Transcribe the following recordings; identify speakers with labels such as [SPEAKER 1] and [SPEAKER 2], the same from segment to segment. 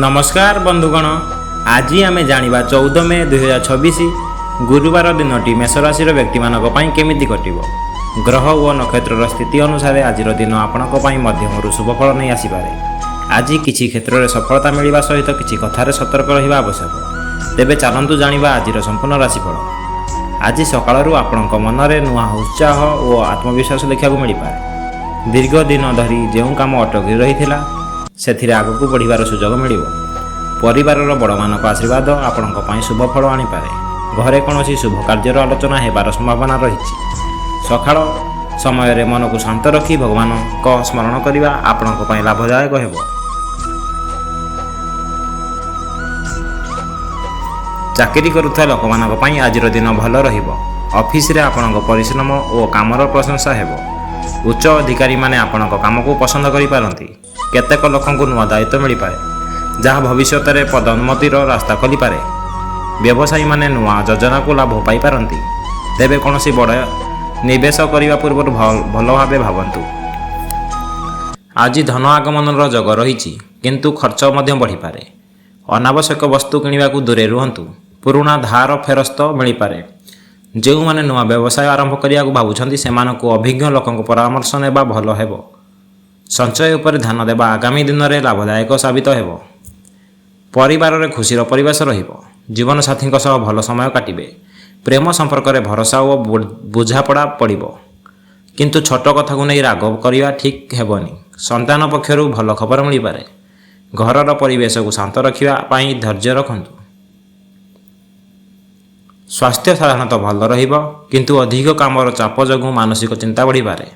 [SPEAKER 1] ନମସ୍କାର ବନ୍ଧୁଗଣ, ଆଜି ଆମେ ଜାଣିବା 14 ମେ 2026 ଗୁରୁବାର ଦିନଟି ମେଷ ରାଶିର ବ୍ୟକ୍ତିମାନଙ୍କ ପାଇଁ କେମିତି କଟିବ। ଗ୍ରହ ଓ ନକ୍ଷତ୍ରର ସ୍ଥିତି ଅନୁସାରେ ଆଜିର ଦିନ ଆପଣଙ୍କ ପାଇଁ ମଧ୍ୟମରୁ ଶୁଭ ଫଳ ନେଇ ଆସିପାରେ। ଆଜି କିଛି କ୍ଷେତ୍ରରେ ସଫଳତା ମିଳିବା ସହିତ କିଛି କଥାରେ ସତର୍କ ରହିବା ଆବଶ୍ୟକ। ତେବେ ଚାଲନ୍ତୁ ଜାଣିବା ଆଜିର ସମ୍ପୂର୍ଣ୍ଣ ରାଶିଫଳ। ଆଜି ସକାଳରୁ ଆପଣଙ୍କ ମନରେ ନୂଆ ଉତ୍ସାହ ଓ ଆତ୍ମବିଶ୍ୱାସ ଦେଖିବାକୁ ମିଳିପାରେ। ଦୀର୍ଘ ଦିନ ଧରି ଯେଉଁ କାମ ଅଟକି ରହିଥିଲା, ସେଥିରେ ଆଗକୁ ବଢ଼ିବାର ସୁଯୋଗ ମିଳିବ। ପରିବାରର ବଡ଼ମାନଙ୍କ ଆଶୀର୍ବାଦ ଆପଣଙ୍କ ପାଇଁ ଶୁଭ ଫଳ ଆଣିପାରେ। ଘରେ କୌଣସି ଶୁଭ କାର୍ଯ୍ୟର ଆଲୋଚନା ହେବାର ସମ୍ଭାବନା ରହିଛି। ସକାଳ ସମୟରେ ମନକୁ ଶାନ୍ତ ରଖି ଭଗବାନଙ୍କ ସ୍ମରଣ କରିବା ଆପଣଙ୍କ ପାଇଁ ଲାଭଦାୟକ ହେବ। ଚାକିରି କରୁଥିବା ଲୋକମାନଙ୍କ ପାଇଁ ଆଜିର ଦିନ ଭଲ ରହିବ। ଅଫିସରେ ଆପଣଙ୍କ ପରିଶ୍ରମ ଓ କାମର ପ୍ରଶଂସା ହେବ। ଉଚ୍ଚ ଅଧିକାରୀମାନେ ଆପଣଙ୍କ କାମକୁ ପସନ୍ଦ କରିପାରନ୍ତି। କେତେକ ଲୋକଙ୍କୁ ନୂଆ ଦାୟିତ୍ୱ ମିଳିପାରେ, ଯାହା ଭବିଷ୍ୟତରେ ପଦୋନ୍ନତିର ରାସ୍ତା ଖୋଲିପାରେ। ବ୍ୟବସାୟୀମାନେ ନୂଆ ଯୋଜନାକୁ ଲାଭ ପାଇପାରନ୍ତି। ତେବେ କୌଣସି ବଡ଼ ନିବେଶ କରିବା ପୂର୍ବରୁ ଭଲ ଭାବେ ଭାବନ୍ତୁ। ଆଜି ଧନ ଆଗମନର ଯୋଗ ରହିଛି, କିନ୍ତୁ ଖର୍ଚ୍ଚ ମଧ୍ୟ ବଢ଼ିପାରେ। ଅନାବଶ୍ୟକ ବସ୍ତୁ କିଣିବାକୁ ଦୂରେଇ ରୁହନ୍ତୁ। ପୁରୁଣା ଧାର ଫେରସ୍ତ ମିଳିପାରେ। ଯେଉଁମାନେ ନୂଆ ବ୍ୟବସାୟ ଆରମ୍ଭ କରିବାକୁ ଭାବୁଛନ୍ତି, ସେମାନଙ୍କୁ ଅଭିଜ୍ଞ ଲୋକଙ୍କ ପରାମର୍ଶ ନେବା ଭଲ ହେବ। ସଞ୍ଚୟ ଉପରେ ଧ୍ୟାନ ଦେବା ଆଗାମୀ ଦିନରେ ଲାଭଦାୟକ ସାବିତ ହେବ। ପରିବାରରେ ଖୁସିର ପରିବେଶ ରହିବ। ଜୀବନସାଥୀଙ୍କ ସହ ଭଲ ସମୟ କାଟିବେ। ପ୍ରେମ ସମ୍ପର୍କରେ ଭରସା ଓ ବୁଝାପଡ଼ା ପଡ଼ିବ, କିନ୍ତୁ ଛୋଟ କଥାକୁ ନେଇ ରାଗ କରିବା ଠିକ୍ ହେବନି। ସନ୍ତାନ ପକ୍ଷରୁ ଭଲ ଖବର ମିଳିପାରେ। ଘରର ପରିବେଶକୁ ଶାନ୍ତ ରଖିବା ପାଇଁ ଧୈର୍ଯ୍ୟ ରଖନ୍ତୁ। ସ୍ୱାସ୍ଥ୍ୟ ସାଧାରଣତଃ ଭଲ ରହିବ, କିନ୍ତୁ ଅଧିକ କାମର ଚାପ ଯୋଗୁଁ ମାନସିକ ଚିନ୍ତା ବଢ଼ିପାରେ।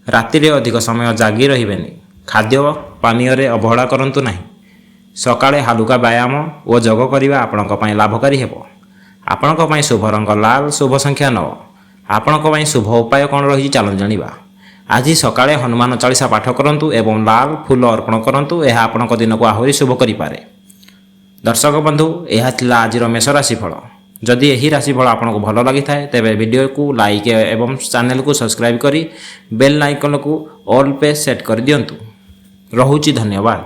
[SPEAKER 1] ରାତିରେ ଅଧିକ ସମୟ ଜାଗି ରହିବେନି। ଖାଦ୍ୟ ପାନୀୟରେ ଅବହେଳା କରନ୍ତୁ ନାହିଁ। ସକାଳେ ହାଲୁକା ବ୍ୟାୟାମ ଓ ଯୋଗ କରିବା ଆପଣଙ୍କ ପାଇଁ ଲାଭକାରୀ ହେବ। ଆପଣଙ୍କ ପାଇଁ ଶୁଭ ରଙ୍ଗ ଲାଲ, ଶୁଭ ସଂଖ୍ୟା 9। ଆପଣଙ୍କ ପାଇଁ ଶୁଭ ଉପାୟ କ'ଣ ରହିଛି, ଚାଲନ୍ତୁ ଜାଣିବା। ଆଜି ସକାଳେ ହନୁମାନ ଚାଳିଶା ପାଠ କରନ୍ତୁ ଏବଂ ଲାଲ ଫୁଲ ଅର୍ପଣ କରନ୍ତୁ। ଏହା ଆପଣଙ୍କ ଦିନକୁ ଆହୁରି ଶୁଭ କରିପାରେ। ଦର୍ଶକ ବନ୍ଧୁ, ଏହା ଥିଲା ଆଜିର ମେଷ ରାଶିଫଳ। ଯଦି ଏହି ରାଶିଫଳ ଆପଣଙ୍କୁ ଭଲ ଲାଗିଥାଏ, ତେବେ ଭିଡ଼ିଓକୁ ଲାଇକ୍ ଏବଂ ଚ୍ୟାନେଲକୁ ସବସ୍କ୍ରାଇବ୍ କରି ବେଲ୍ ଆଇକନ୍କୁ ଅଲ୍ ପେ ସେଟ୍ କରିଦିଅନ୍ତୁ। ରହୁଛି, ଧନ୍ୟବାଦ।